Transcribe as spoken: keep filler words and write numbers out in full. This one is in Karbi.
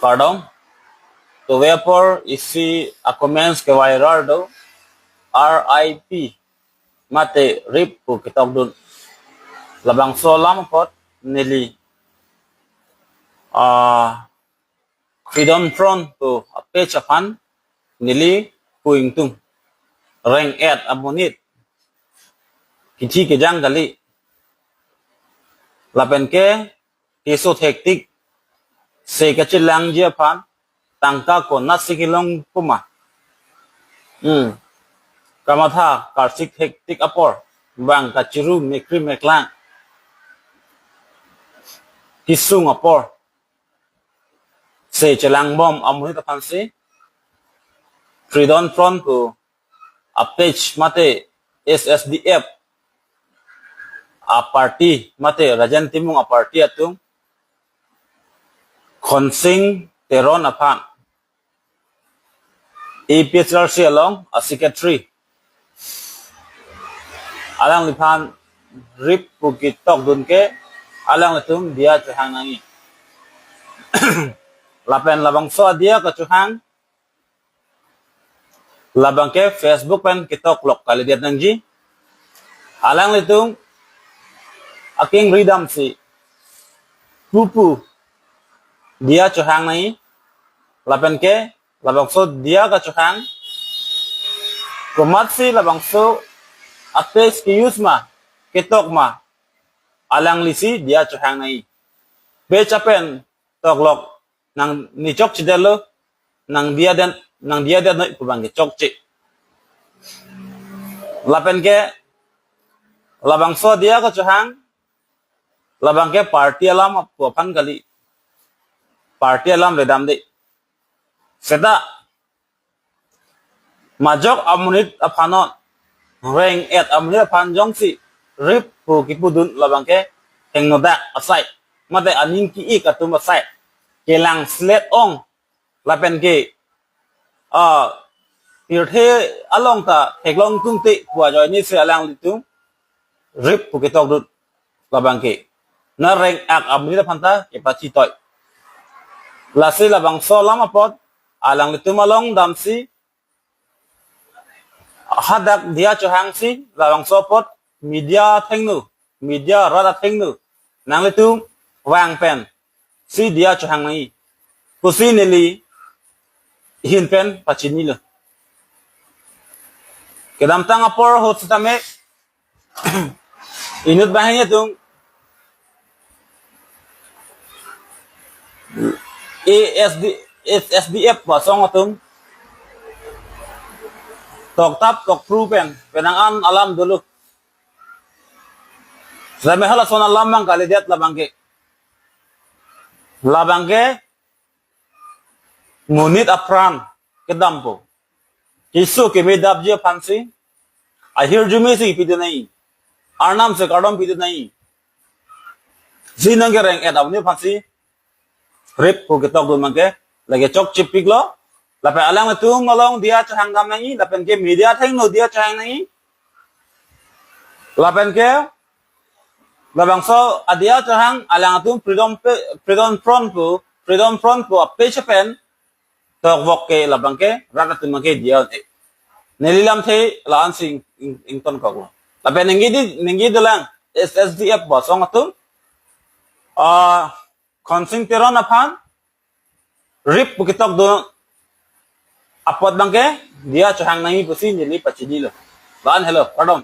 Kardom. Tuve apor isi a-comments ke viral do. R I P mate rip pu ketokdun. Labangso alam apot neli, ah, Freedom Front pu a-page aphan neli pu ingtung. Reng-et amonit kithi kejang kali. Lapen ke keso thektik se kachelangji aphan tangka konatsi kelong puma. Hmm. Kamatha karsik thektik apor, bang kachiru mekri meklang, kisung apor se chelangbom amonit aphansi Freedom Front pu a-page mate S S D F a-party mate Rajen Timung a-party atum Khonsing Teron aphan, A P H L C along a-secretary, alangliphan rip pu ketokdun ke alanglitum diya chohang nangji. Lapen labangso adiya kachohang labang ke Facebook pen ketoklok kalidet nangji. Alanglitum akengri damsi pupu diya chohang nangji. Lapen ke labangso diya kachohang, komatsi labangso a-page ke-use ma, ketok ma, alanglisi diya chohang nangji. Page apen toklok nang ne chokchedetlo, nang diyadet, nang diyadet noi pu abang ke chokche. Lapen ke labangso diya kachohang labang ke party alam pu aphan kali. Party alam ledamde. Seta majok amonit aphan non, reng-et amonit aphan jongsi rip pu kepudun labang ke hingnodak asai, mate aning ki-ik atum asai, kelang slet ong, lapen ke, ah, pirthe along ta theklong tungte pu ajoinesi alanglitum rip pu ketokdun labang ke. Na reng-et amonit aphan ta kepachitoi. Lasi labangso alam apot alanglitum along damsi hadak diya chohangsi labangso apot media athengno, media rat athengno nanglitum vang pensi diya chohang nangji pusi neli ahin pen pachinilo. Kedamtang apor ahut sitame inut banghini atum A S D, S S D F pu asong atum toktap tokpru pen penang an alam dolo. Sitame halason alam abang kalidet labang ke. Labang ke monit apran kedampo, keso keme dapji aphansi ahirjume si pidun nangji, arnam si kardom pidun nangji, si nang kereng-et amonit aphansi rip pu ketokdun abang ke lake chokchepiklo. Lapen alanglitum along diya chohang dam nangji, lapen ke media athengno diya chohang nangji. Lapen ke labangso adiya chohang alangtum Freedom pe, Freedom Front pu, Freedom Front pu a-page pen tokvok ke labang ke rat atum abang ke diya un-e. Neli lamthe la-ansi ing, ing, ingtonkoklo. Lapen ningje di, ningje dolang S S D F pu asong atum, ah, Khonsing Teron aphan rip pu ketokdun apot abang ke diya chohang nangji pusi neli pachinilo. La-an helo, kardom.